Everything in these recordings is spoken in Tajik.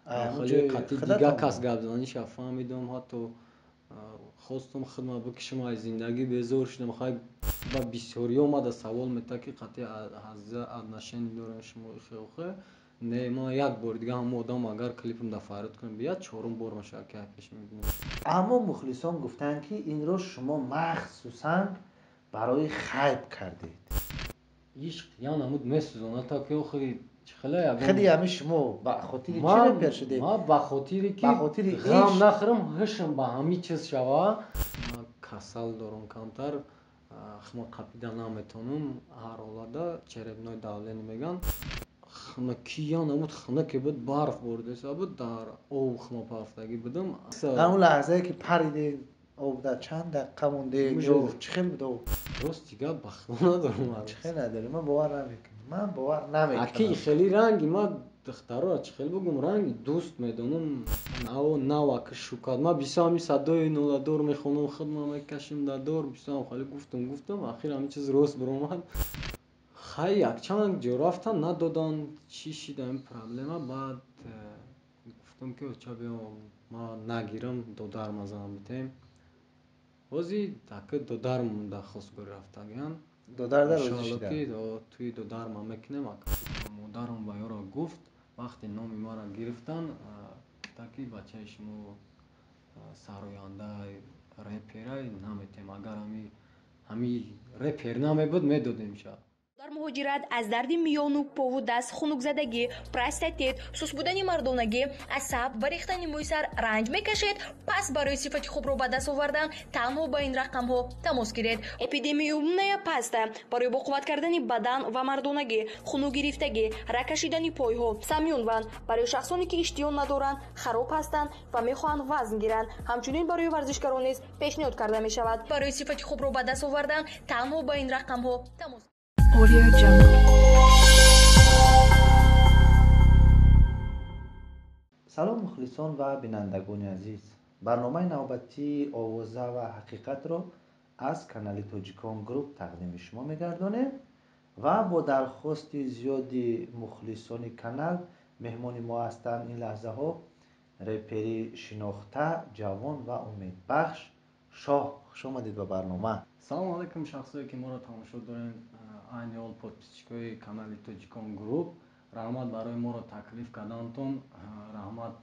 Хеле қати дига кас гап заниша фаҳмидам, ҳатто хостум хидмат бикишам, аз зиндагӣ безор шудам. Хай, ба бисёриҳо омада савол мета, ки қати Азиза отношение дорем шумо, хе? Не, ман як бори дига ҳамон одам агар клипам да фарёд кунам бияд, чорум бор мешавад, ки пеш мебинам. Аммо мухлисон гуфтанд, ки инро шумо махсусан барои хайп кардед. Ишқ я намуд месӯзонад, та ки охири чӣ хеле ягон Худи ҳами шумо ба хотири чӣ репер шудед? Ман ба хотире ки Ба хотири ғам ишқ. нахӯрам, ҳушам ба ҳамин чиз шава. Ман касал дорам, камтар хма қапида наметонам, ҳар ҳолада черепное давление меган. Хунакӣ я намуд хунаке буд, барф боридеса буд, дар об хма пафтагӣ будам. Ҳамун лаҳзае ки паридед об, дар чанд дақиқа мондед ё чӣ хел буд об? Рости гап, ба худо надорам. Чӣ хел надорӣ? Ман бовар намекунам, ман бовар намекунам. Аки хеле ранги ман духтарора, чӣ хел бугум, ранги дӯст медонам, наво наваки шукад. Ман бисёр ҳами садои ноладор мехонам, худма мекашим дар дор, бисёр хеле гуфтам, гуфтам, ахир ҳамин чиз рост биромад. Хай, якчанд ҷо рафтан, надодан, чӣ шид ҳамин проблема. Баъд гуфтам, ки оча, биё, ман нагирам, додарма зан битем. Ҳозир таки додарм дар хостгорӣ рафтагиам. Додар дар розӣ Иншоалло, шида? ки тӯи додарма мекунем. Модарам ба ёро гуфт, вақте номи маро гирифтан, гуфта, ки бачаи шумо сароянда реперай, наметем. Агар ҳами репер намебуд, медодем ша. Дар муҳоҷират аз дарди миёну пову даст, хунукзадагӣ, простатит, суст будани мардонагӣ, асаб ва рехтани мӯи сар ранҷ мекашед? Пас барои сифати хубро ба даст овардан танҳо ба ин рақамҳо тамос гиред. Эпидемиумная паста барои боқувват кардани бадан ва мардонагӣ, хунукгирифтагӣ, раг кашидани пойҳо. Самюнван барои шахсоне, ки иштиҳо надоранд, хароб ҳастанд ва мехоҳанд вазн гиранд. Ҳамчунин барои варзишгарон низ пешниҳод карда мешавад. Барои сифати хубро ба даст овардан танҳо ба ин рақамҳо тамос. Audio Jungle. Салом, мухлисон ва бинандагони азиз! Барномаи навбатии «Овоза ва ҳақиқатро» аз канали «Тоҷикон Груп» тақдими шумо мегардонем ва бо дархости зиёди мухлисони канал меҳмони мо ҳастанд ин лаҳзаҳо репери шинохта, ҷавон ва умедбахш Шоҳ. Хуш омадед ба барнома. Салому алайкум, шахсое, ки моро тамошо дорем, айни ҳол подписчикои канали «Тоҷикон Груп». Раҳмат барои моро таклиф кардантон, раҳмат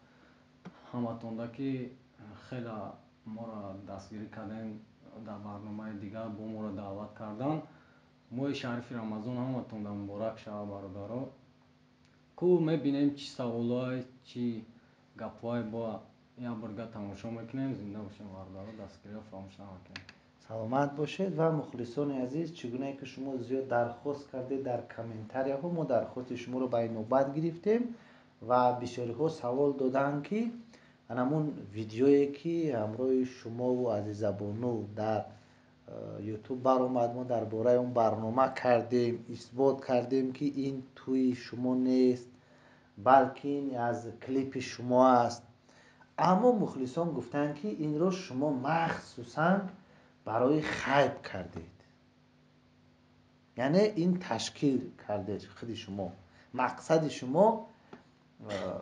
ҳаматонда, ки хеле моро дастгирӣ кардем, дар барномаи дигар бо моро даъват кардан. Моҳи шарифи Рамазон ҳаматонда муборак шава, бародаро. Ку мебинем, чӣ саволҳое, чӣ гапҳое, бо як борга тамошо мекунем. Зинда бошем, бародаро, дастгириҳо фаромӯш намекунем. Саломат бошед. Ва мухлисони азиз, чӣ гунае ки шумо зиёд дархост кардед дар комментарияҳо, мо дархости шуморо ба инобат гирифтем ва бисёриҳо савол доданд, ки анамун видеое, ки ҳамроҳи шумову Азизабону дар Ютуб баромад, мо дар бораи он барнома кардем, исбот кардем, ки ин тӯи шумо нест, балки ин аз клипи шумо аст. Аммо мухлисон гуфтанд, ки инро шумо махсусан барои хайп кардед, яъне ин ташкил кардед худи шумо, мақсади шумо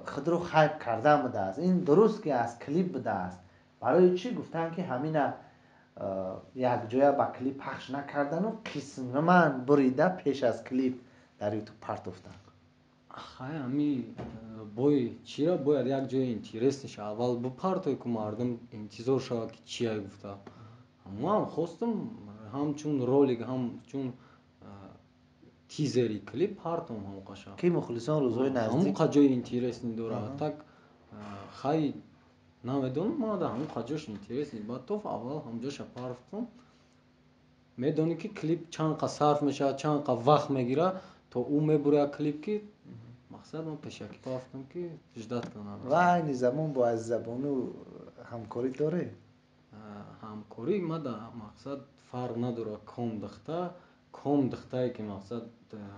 худро хайп кардан будааст. Ин дуруст, ки аз клип будааст? Барои чӣ гуфтанд, ки ҳамина якҷоя ба клип пахш накардану қисман бурида пеш аз клип дар Ютуб партофтанд? Хай, ҳами бой чира бояд як ҷои интересный ша аввал бипартой, ку мардум интизор шавад, ки чия гуфта. Ман хостум ҳамчун ролик, ҳамчун тизери клип партом ҳамоқаша. Ки мухлисон рӯзҳои наздик Ҳамоқа ҷои интересный дорад. Так хай, намедонам, ман дар ҳамоқа ҷош интересный баъд то аввал ҳамҷоша партом. Медонӣ, ки клип чанд қа сарф мешавад, чанд қа вақт мегирад, то ӯ мебуряд клип, ки мақсад ман пешакӣ пафтам, ки ждать кунам. Ва айни замон бо Азизабону ҳамкорӣ доред? Ҳамкорӣ ма дар мақсад фарқ надорад, ком духта, ком духтае, ки мақсад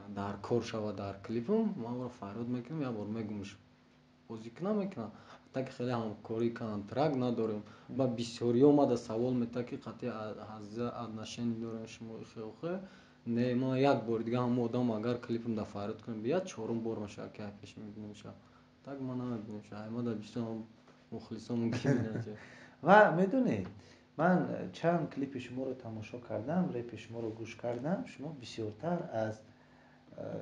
дар кор шавад дар клипам, ман ӯро фарёд мекунам, як бор мегумш, бозӣ кунам, мекунам. Так хеле ҳамкорӣ контракт надорем. Ба бисёриҳо омада савол мета, ки қати Азиза отношение дорем шумо, хе? Не, ман як бори дига ҳамон одам агар клипам да фарёд кунам бияд, чорум бор мешавад, ки пеш мебинам ша. Так ман намебинам, аймада бисёр мухлисон мумкин бинад. Ва медонед, ман чанд клипи шуморо тамошо кардам, репи шуморо гӯш кардам, шумо бисёртар аз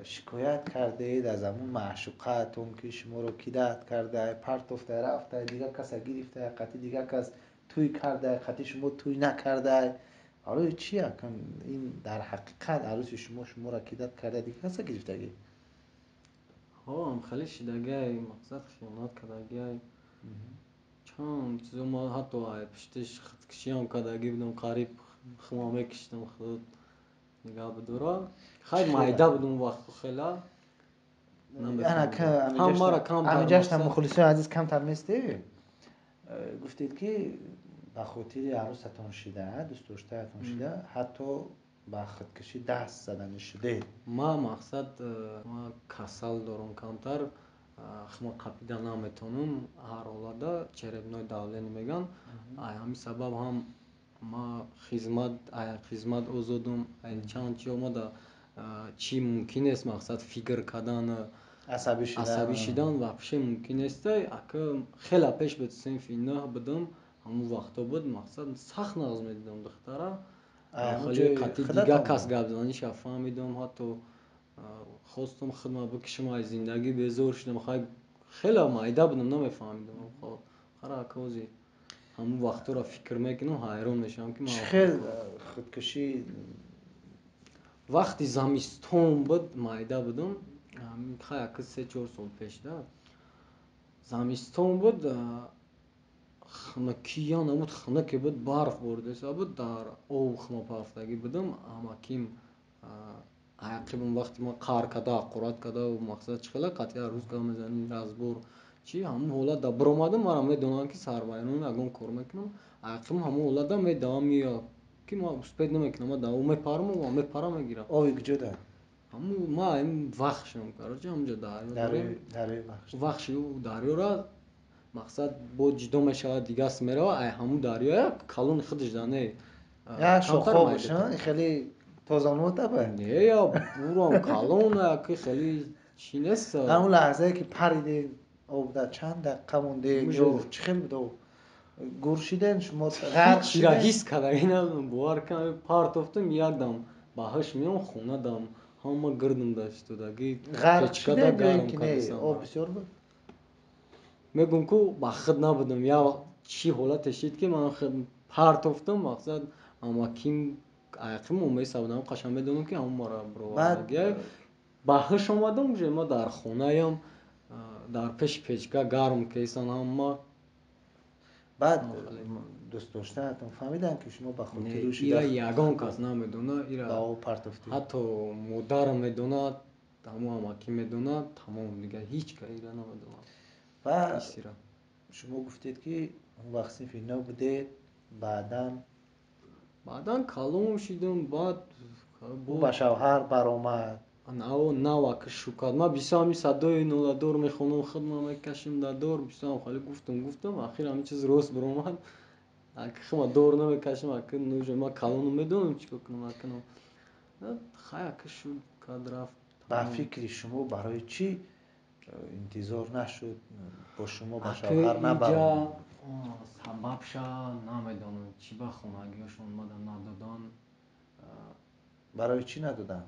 шикоят кардед аз ҳамун маъшуқаатон, ки шуморо кидать карда, партофта рафта, дигар каса гирифта, қати дигар кас тӯй карда, қати шумо тӯй накарда. Барои чи акн ин дар ҳақиқат арӯси шумо шуморо кидать карда, дигар каса гирифтагӣ? Ҳо, хеле шидагиай, мақсад хиёнат кардагиай. Чанд чизо ма ҳатто ай пуштиш худкушиам кардагӣ будам, қариб хума мекиштам, худ нигаҳ бидора. Хайр, майда будум вақт хела. Ҳамиҷашта, мухлисои азиз, камтар местӣ, гуфтед, ки ба хотири арӯсатон шида, дӯстдоштаатон шида, ҳатто ба худкушӣ даст заданӣ шудед. Ма мақсад, ма касал дорам камтар, хума қапида наметонам ҳар ҳолада, черепное давление мегӯянд. Ай ҳамин сабаб ҳам ма хизмат, ай хизмат озодум, ай чанд чи омада, чӣ мумкин нест, мақсад фикр кардан, асабӣ шидан вообще мумкин нестай. Ака хеле пеш буд, синфи нӯҳ будам, ҳамун вақто буд, мақсад сахт нағз медидам духтара. Қати дигар кас гап заниша фаҳмидам, ҳатто хостум худма бикишам, аз зиндагӣ безор шудам. Хай, хеле майда будам, намефаҳмидам. Хара, ака, ози ҳамун вақтҳоро фикр мекунам, ҳайрон мешавам, ки чӣ хел худкушӣ? Вақти замистон буд, майда будам, хай, ака, 3-4 сол пеш да, замистон буд, хунукия набуд, хунуке буд, барф боридаистода буд, дар об хума пафтагӣ будам. Амаким аяқибам вақте ман қаҳр карда, ҳақорат карда, мақсад чӣ хела қатъи арӯз гап мезанӣ, разбор чӣ, ҳамун ҳолат да биромадам, мара медонанд, ки сарвайрон ягон кор мекунам. Аяқибам ҳамун ҳолат да медавам, меояд, ки ман успеть намекунам, ман давом мепарам ва мепарам, мегирам. Оби куҷода? Ҳамун ма Вахшам, короче, ҳамунҷо дарё дорем, Вахши дарёра, мақсад бо ҷудо мешавад, дигаст мерава, ай ҳамун дарёя калони худаш да не. Як шохҳо бошанд, хеле тозамотаба. Не, я бурам калона, ки хеле чӣ нест. Ҳамун лаҳзае ки паридед обда, чанд дақиқа мондед ё чӣ хел буд? Об гур шиден шумо, ғарқ? Чира ҳис кардаги надонам, бовар кунам, партофтам, якдам ба ҳуш меом, хонадам, ҳама гирдум даштодаги. Ғарқ шидед ё ин ки не, об бисёр буд? Мегӯм, ку ба худ набудам, як чӣ ҳолате шид, ки ман партофтам, мақсад амаким аяқим омеса будам, қашан медонам, ки ҳамон мара бировардаги. Ба ҳуш омадам, уже ма дар хонаям, дар пеши печка гарм кесан ҳама. Баъд дӯстдоштаатон фаҳмиданд, ки шумо ба хотири Ира ягон кас намедонад, ира ба об партофтед? Ҳатто модарам медонад, ҳамон амакӣ медонад, тамом, дигар ҳеҷ кас ира намедонад. Ва шумо гуфтед, ки он вақт синфи нӯ будед, баъдан? Баъдан калон шидам, баъд ӯ ба шавҳар баромад. Нав ака шукад, ман бисёр ҳамин садои ноладор мехонам, худма мекашем дар дор, бисёрам хеле гуфтам, гуфтам, ахир ҳамин чиз рост баромад. Ака, хума дор намекашам, ака, нужа ман калонам, медонам чӣ кор кунам, акнам. Хай, ака, шуд, кад рафт. Ба фикри шумо, барои чӣ интизор нашуд, бо шумо ба шавҳар набаромад? Сабабша намедонам, чӣ ба хонагиҳошон мада надодан. Барои чӣ надоданд?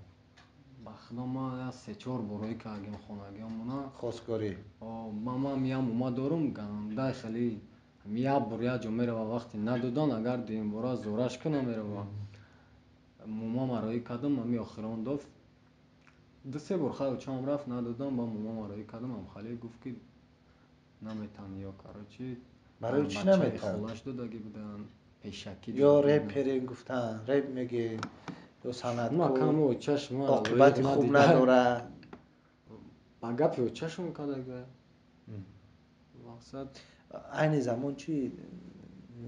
Ба худо, ман се-чор борое кардем хонагиҳомона. Хостгорӣ. Ман ям ума дорум ганда, хеле як бор як ҷо мерава, вақте надодан, агар дуюмбора зораш кунам, мерава. Мума мароӣ кардам, ами охирон дофт ду-се бор, хай, очаам рафт, надодам, ба мума мароӣ кардам, амхале гуфт, ки наметан ё, короче. Барои чӣ наметан? Холаш додагӣ буданд пешакӣ. Ё реперен гуфтанд, реп мегӯем, ё санъаткор оқибати хуб надорад. Ба гапи очашон кардага, мақсад. Айни замон чӣ,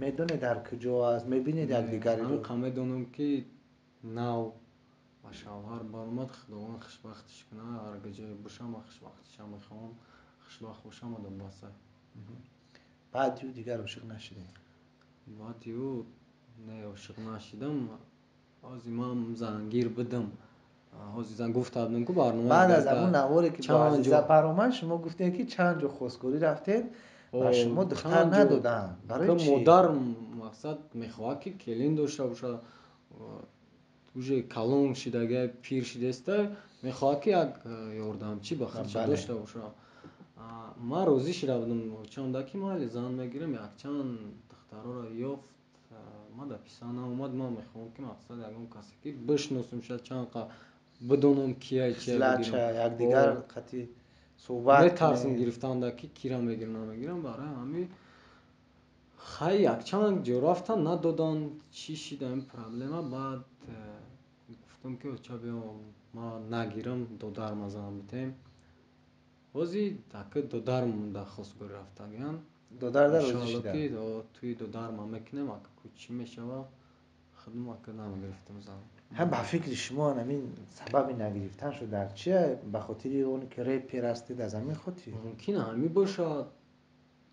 медонед, дар куҷо аст, мебинед якдигариро? Ҳамқа медонам, ки нав ба шавҳар баромад, Худованд хушбахтиш кунад, ҳар ҷое бошам, ман хушбахтиша мехоҳам, хушбахт бошам, одам баса. Баъди ӯ дигар ошиқ нашудед? Баъди ӯ не, ошиқ нашудам. Ҳозир ман зангир будам. Ҳозир гуфта будем ку барнома. Баъд аз ҳамун наворе ки бо Азиза баромад, шумо гуфтед ки чанд ҷо хостгорӣ рафтед ва шумо духтар надоданд. Барои чӣ? Модар мақсад мехоҳад ки келин дошта бошад, уже калон шидага, пир шидаста, мехоҳад ки як ёрдамчӣ ба худша дошта бошад. Ман розӣ шуда будам чанда ки майли зан мегирам, якчанд духтароро ёфт, ман дар писанд наомад. Ман мехоҳам ки мақсад ягон касе ки бишносам, шояд чанд қа бидонам кия чия бигирам, якдигар қатъи суҳбат. Метарсим гирифтанда ки кира мегирам намегирам. Барои ҳамин хай якчанд ҷо рафтан надоданд. Чӣ шид ин проблема? Баъд гуфтам ки оча биё ман нагирам, додарма зан битем. Ҳозир таки додарм дар хостгорӣ рафтагиан. Додар дар розӣ шуда ки туи додарма мекунем, ака ку чӣ мешава, худм ака намегирифтам зан. Ҳам ба фикри шумо ҳамин сабаби нагирифтан шуд дар чия? Ба хотири он ки репер ҳастед, аз ҳамин хотир? Мумкин ҳамин бошад.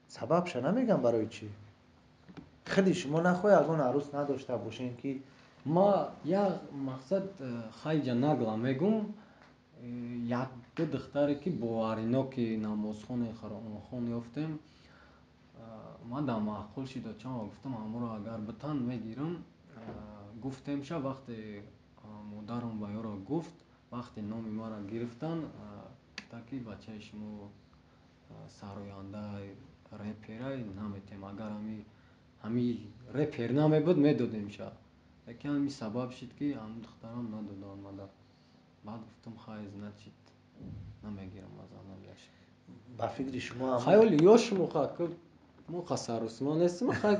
Сабабша намегам барои чӣ? Худи шумо нахоҳед ягон арӯс надошта бошем ки ма як мақсад хайҷа нагла мегум, як ду духтаре ки бовариноки намозхоне қуръонхон ёфтем, ман дар маъқул шид. Чанд гуфтам ҳаморо агар битан мегирам. Гуфтемша, вақте модарам ба ёро гуфт, вақте номи маро гирифтан, гуфта ки бачаи шумо сароянда реперай, наметем. Агар ҳами репер намебуд, медодемша. Лекин ҳамин сабаб шид ки ҳамн духтарам надоданд мада. Баъд гуфтам хай, значит намегирам аз анаш. Ба фикри шумо хай оли ёш муха мо қасарусмон нестим, хай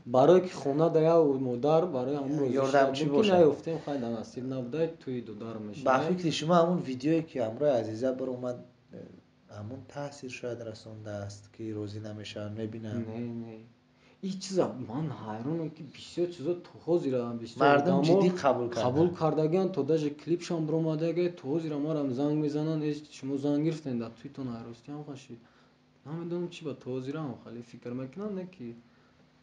барое ки хона да як модар барои ҳамун ёрдамчӣ бошад наёфтем, хай дар насиб набудай, туи додар мешавад. Ба фикри шумо ҳамун видеое ки ҳамроҳи Азиза баромад, ҳамун таъсир шояд расондааст ки розӣ намешаванд, мебинанд? Не, не, ин чиза ман ҳайронам ки бисёр чизо то ҳозира бисёр мардум ҷиддӣ қабул кардагианд, то даже клипшам баромадага, то ҳозира марам занг мезананд: шумо занг гирифтен дар туитон, арӯсиам хашид. Намедонам чи ба то ҳозираам хеле фикр мекунам, не ки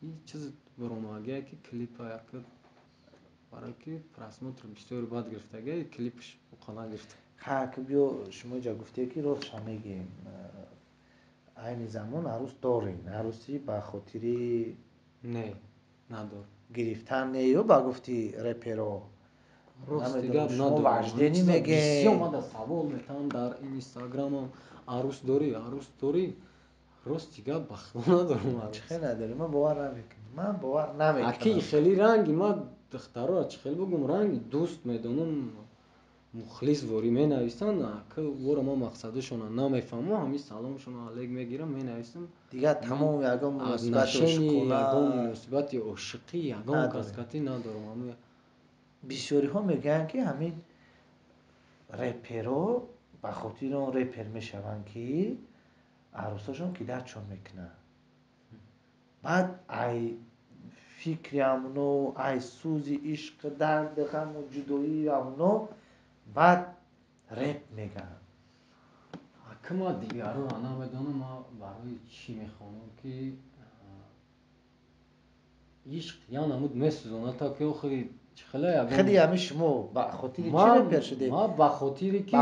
ин чиз баромадагия ки клипа як барое ки просмотр бисёри бад гирифтагия, клипш уқа нагирифта. Ха, ки биё шумо ҷа гуфтед ки ростша мегӯем, айни замон арӯс дорем, арӯсӣ ба хотири не надор гирифтан не ё ба гуфти реперо рости гап надорам. Вождени мегӯем. Бисёр мада савол метавон дар инстаграмам: арӯс дорӣ, арӯс дорӣ? Рости гап ба худо надорам арӯс. Чӣ хел надорӣ? Ман бовар намекунам, ман бовар намекунам. Аки хеле ранги ман духтароро чӣ хел бугум, ранги дӯст медонам, мухлис ворӣ менависанд, ака вора ман мақсадашона намефаҳмам, ҳамин саломшона алек мегирам, менависам. Дигар тамом ягон муносибати ошиқона? Ягон муносибати ошиқӣ ягон кас кати надорам. Бисёриҳо мегӯянд ки ҳамин реперо ба хотири он репер мешаванд ки арӯсашон кидачон мекунанд, баъд ай фикри ҳамуно, ай сӯзи ишқ, дарди ғаму ҷудоии ҳамуно баъд реп мегӯянд. Ака ма дигарро намедонам, ма барои чӣ мехонам ки ишқ я намуд месӯзонад, то ки охири чӣ хеле ягон худи ҳамин шумо ба хотири чӣ репер шудед? Ма ба хотире ки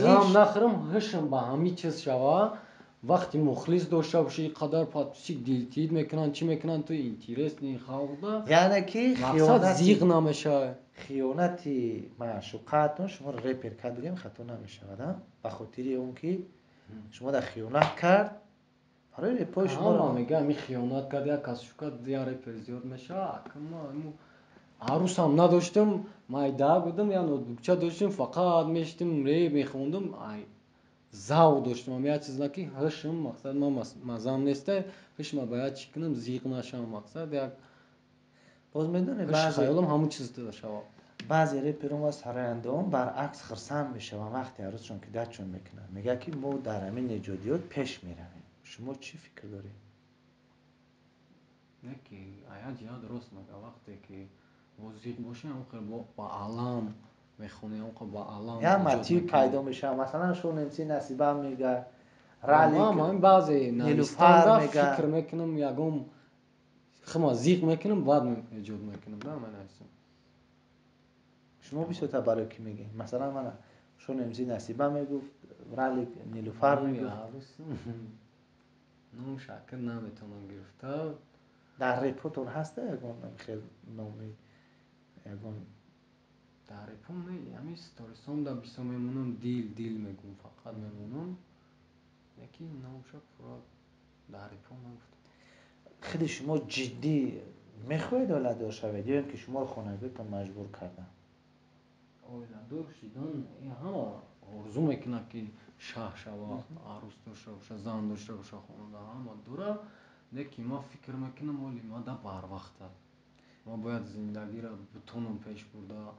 ғам нахӯрам, ҳушм ба ҳамин чиз шава. Вақте мухлис дошта бошӣ, ин қадар подписчик дилтид мекунанд, чӣ мекунанд, ту интересный халқда, яъне ки мақсад зиқ намешавад. Хиёнати маъшуқаатон шуморо репер кард бигем, хато намешавад? Ба хотири он ки шумо дар хиёнат кард, барои репои шумо мега ами хиёнат кард, як кас шукад, я репер зиёд мешавад. Арӯсам надоштам, майда будам, я ноутбукча доштем, фақат мешитем, реп мехондам, завқ доштам. Як чиз на ки ҳушм мақсад ма мазам неста, ҳушма бояд чӣ кунам, зиқ нашавам, мақсад як боз медонед, хаёлам ҳамун чиз шавад. Баъзе реперон ва сарояндаон баръакс хурсанд мешаванд вақте арӯсшон ки дастшон мекунанд, мегӯяд ки мо дар ҳамин эҷодиёт пеш меравем. Шумо чӣ фикр доред? Не ки ая ҷиҳат рост мега, вақте ки зиқ бошӣ, ҳамон хел ба алам мехонӣ, ҳамон хел ба алам як мотив пайдо мешавад. Масалан, шонемси Насибам мега, ралик баъзе навистанда фикр мекунам, ягон хима зиқ мекунам, баъд эҷод мекунам да менависам. Шумо бисёртар барои кӣ мегӯед? Масалан, мана Шон МС Насиба мегуфт, Ралик Нилуфар мегуфт. Ном шакр наметавонам гирифта. Дар репотон ҳаста ягон хел номи ягон? Дар репом не, ҳамин сторисом да бисёр мемонам, дил дил мегӯм, фақат мемонам. Яки номша пурра дар репом нагуфтам. Хеле шумо ҷиддӣ мехоҳед оиладор шавед ё ин ки шуморо хонагиётон маҷбур карданд? Оиладор шидан ҳама орзу мекунад, ки шаҳ шава, арӯс дошта боша, зан дошта боша, хонада ҳама дора. Лекин ман фикр мекунам, оли мада барвақта. Ман бояд зиндагиро бутонам пеш бурда,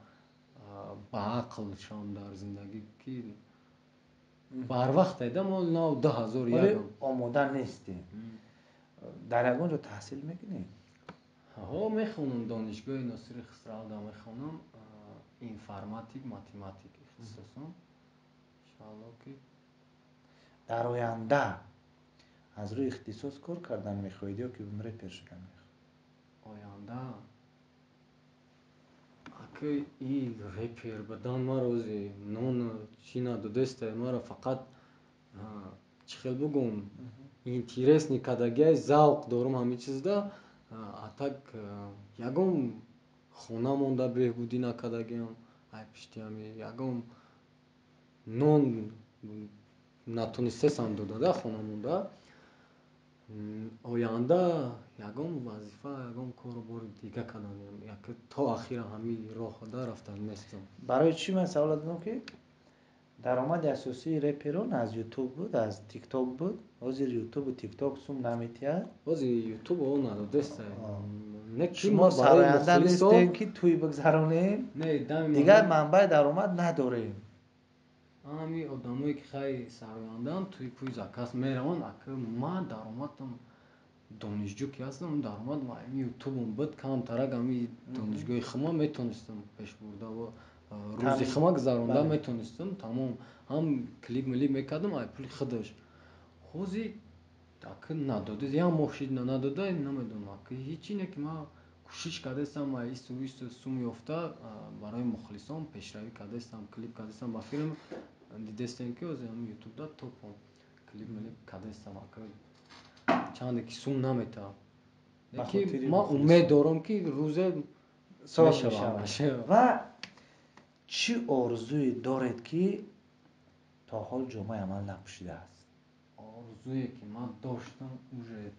ба ақл шавам дар зиндагӣ, ки барвақт айда мо нав 2001. Омода нестем. Дар ягон ҷо таҳсил мекунед? Ҳо, мехонам, донишгоҳи Носири Хусравда мехонам, информатик, математик ихтисосам. Иншоалло ки дар оянда аз рӯи ихтисос кор кардан мехоҳед ё ки репер шудан мехоҳед? Оянда ака и репер будан маро ози нон чӣ надодеста, маро фақат чӣ хел бугум, интересный кадагиай, завқ дорум ҳамин чизда. А так ягон хона монда беҳбудӣ накардагиам, ай пишти ҳами ягон нон натонистесам додада хона монда. Оянда ягон вазифа, ягон кору бори дига карданем, як то ахира ҳамин роҳда рафтан нестам. Барои чӣ ман савол додам, ки даромади асосии реперон аз Ютуб буд, аз Тикток буд. Ҳозир Ютубу Тикток сум наметиҳад. Ҳозир Ютуб о надодеста. Шумо сароянда нестем, ки тӯй бигзаронем, дигар манбаи даромад надорем. Ҳами одамое ки хай сарояндаанд, тӯй пӯй заказ мераванд. Ака, ман даромадам, донишҷӯ ки ҳастам, даромадам ами Ютубам буд, камтарак ами донишгоҳи хума метонистам пеш бурда ва рӯзи хума гузаронда метонистам, тамом. Ҳам клип милип мекардам ай пули худаш. Ҳозир ака надода, як моҳ шид надода, намедонам ака, ҳечи не, ки ман кӯшиш кардаистам, ай исту исту сум ёфта барои мухлисон пешравӣ кардаистам, клип кардаистам. Ба филм дидестем, ки ҳозир ҳамин Ютубда топом, клип милип кардаистам. Ака, чанде ки сум наметавад, лекин ман умед дорам, ки рӯзе мешавад. Ва чӣ орзуе доред, ки то ҳол ҷомаи амал напӯшидааст? Орзуе ки ман доштам, уже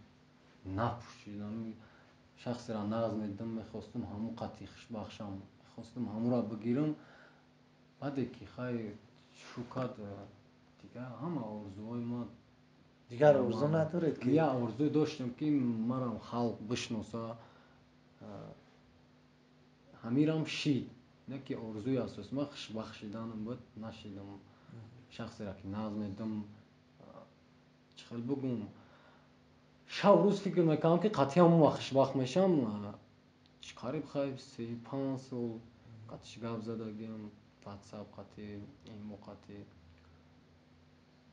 напӯшидам. Шахсеро нағз медидам, мехостам ҳамун қатъи хушбахшам, мехостам ҳамуро бигирам. Баъде ки хай шукад, дигар ҳама орзуҳои ман. Дигар орзу надоред ки? Як орзу доштам, ки марам халқ бишноса, ҳамирам шид. Не ки орзуи асоси ман хушбахт шиданам буд, нашидам. Шахсеро ки нағз медидам, чӣ хел бугум, шаб рӯз фикр мекардам, ки қатъи ҳамон вақт хушбахт мешавам. Қариб хай 35 сол қатъиш гап задагиам, Ватсап қатъи, имо қатъи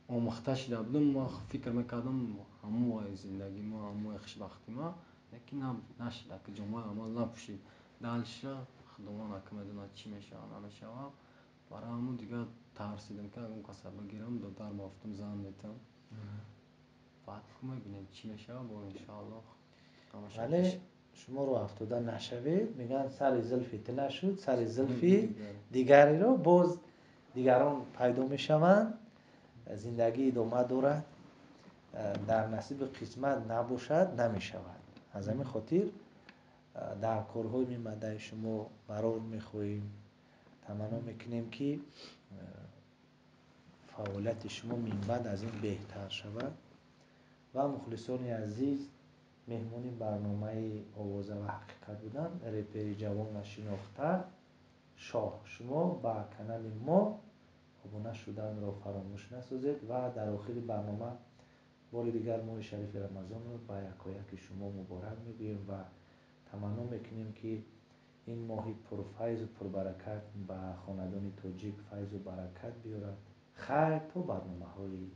омӯхта шида будам. Ман фикр мекардам, ҳамон зиндагии ма, ҳамои хушбахтии ма, лекин нашид, ака, ҷомаи амал напӯшид. Дальше худованд ака медонад, чӣ мешавад, намешавад. Барои ҳамон дигар тарсидам, ки ягон каса бигирам. Додар гуфтам, зан метам, баъд мебинем, чӣ мешавад, бо иншоаллоҳ. Вале шумо роҳ афтода нашавед. Мегӯянд, сари зулфи ту нашуд, сари зулфи дигареро боз дигарон пайдо мешаванд. Зиндагӣ идома дорад. Дар насиби қисмат набошад, намешавад. Аз ҳамин хотир дар корҳои минбаъдаи шумо барор мехоҳем, таманно мекунем, ки фаъолияти шумо минбаъд аз ин беҳтар шавад. Ва мухлисони азиз, меҳмони барномаи Овоза ва ҳақиқат буданд репери ҷавон ва шинохта Шоҳ. Шумо ба канали мо обуна шуданро фаромӯш насозед. Ва дар охири барнома бори дигар моҳи шарифи Рамазонро ба якояки шумо муборак мегӯем ва таманно мекунем, ки ин моҳи пурфайзу пурбаракат ба хонадони тоҷик файзу баракат биёрад. Хайр, то барномаҳои